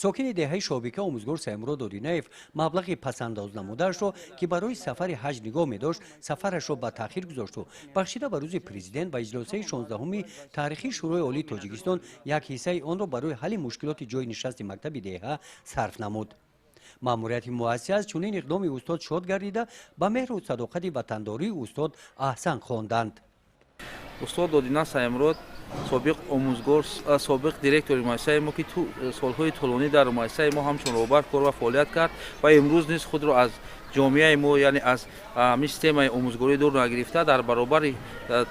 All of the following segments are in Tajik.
Сокини деҳаи Шобика, омӯзгор Саймурод Одинаев маблағи пасандоз намудаашро, ки барои сафари ҳаҷ нигоҳ медошт, сафарашро ба таъхир гузошту бахшида ба рӯзи Президент ва иҷлосияи 16-уми таърихии Шӯрои Олии Тоҷикистон як ҳиссаи онро барои ҳалли мушкилоти ҷойи нишасти мактаби деҳа сарф намуд. Маъмурияти муассиса аз чунин иқдоми устод шод гардида, ба меҳру садоқати ватандории устод аҳсан хонданд. Устод Одина Саймурод, собиқ омӯзгор, собиқ директори муассисаи мо, ки солҳои тӯлонӣ дар муассисаи мо ҳамчун роҳбар кор ва фаъолият кард ва имрӯз низ худро аз ҷомеаи мо, яъне аз ҳамин системаи омӯзгорӣ дур нагирифта, дар баробари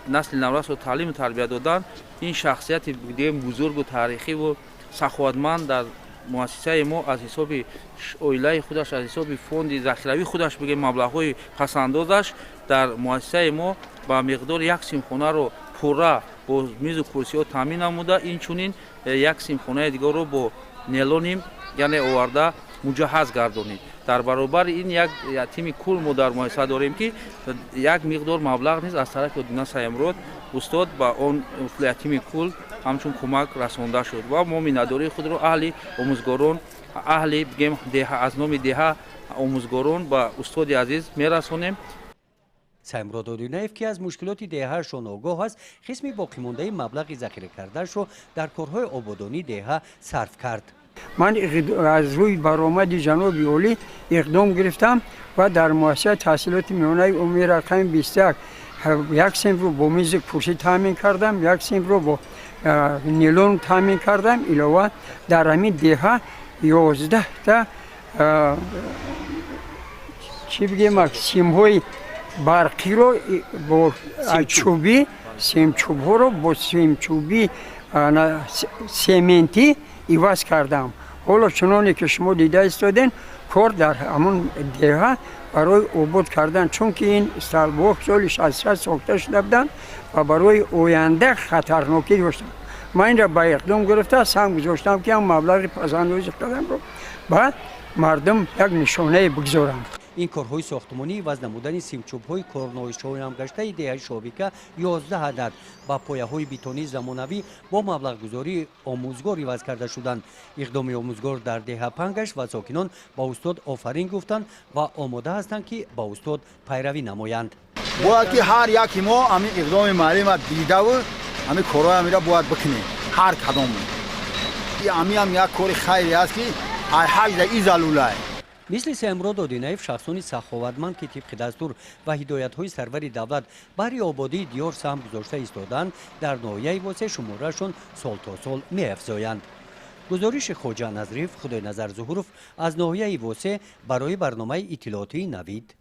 насли наврасро таълиму тарбия додан, ин шахсияти бигӯем бузургу таърихиву саховатманд дар муассисаи мо аз ҳисоби оилаи худаш, аз ҳисоби фонди захиравии худаш, бигем, маблағҳои пасандозаш, дар муассисаи мо ба миқдори як синфхонаро пурра бо мизу курсиҳо таъмин намуда, инчунин як синфхонаи дигарро бо нейлони, яъне, оварда муҷаҳҳаз гардонид. Дар баробари ин як ятими кул мо дар муассиса дорем, ки як миқдор маблағ низ аз тарафи Одина Саймурод устод ба он ятими кул ҳамчун кӯмак расонда шуд. Ва мо миннатдории худро аҳли омӯзгорон, аҳли, бигем, деҳа, аз номи деҳа, омӯзгорон ба устоди азиз мерасонем. Саймурод Одинаев, ки аз мушкилоти деҳаашон огоҳ аст, қисми боқимондаи маблағи захира кардаашро дар корҳои ободонии деҳа сарф кард. Ман аз рӯи баромади ҷаноби олӣ иқдом гирифтам ва дар муассисаи таҳсилоти миёнаи умумии рақами 21 як синфро бо мизи курсӣ таъмин кардам, як синфро бо нейлон таъмин кардам. Илова, дар ҳамин деҳа 11-та, чӣ бигем, симҳои барқиро бо чӯбӣ, симчӯбҳоро бо симчӯби сементӣ иваз кардам. Ҳоло, чуноне ки шумо дида истодем, кор дар ҳамон деҳа барои обод кардан, чунки ин столбҳо соли 66 сохта шуда буданд ва барои оянда хатарнокӣ доштанд. Ман инра ба иқдом гирифта, саҳм гузоштам, ки ҳам маблағи пасандози худамро ба мардум як нишонае бигзорам. Ин корҳои сохтмонӣ, иваз намудани симчӯбҳои корношоямгаштаи деҳаи Шобика, 11 адад, ба пояҳои бетонии замонавӣ бо маблағгузории омӯзгор иваз карда шуданд. Иқдоми омӯзгор дар деҳа паҳн гашт ва сокинон ба устод офарин гуфтанд ва омода ҳастанд, ки ба устод пайравӣ намоянд. Бояд ки ҳар яки мо ҳамин иқдоми муаллима дидаву ҳамин корҳои ҳамира бояд бикунем. Ҳар кадому ҳамиам як кори хайре аст, ки ай ҳаҷда изалулай. Мисли Саймурод Одинаев, шахсони саховатманд, ки тибқи дастур ва ҳидоятҳои сарвари давлат баҳри ободии диёр саҳм гузошта истодаанд, дар ноҳияи Восеъ шумораашон сол то сол меафзоянд. Гузориши Хоҷа Назриф, Худойназар Зуҳуров аз ноҳияи Восеъ барои барномаи иттилоотии «Навид».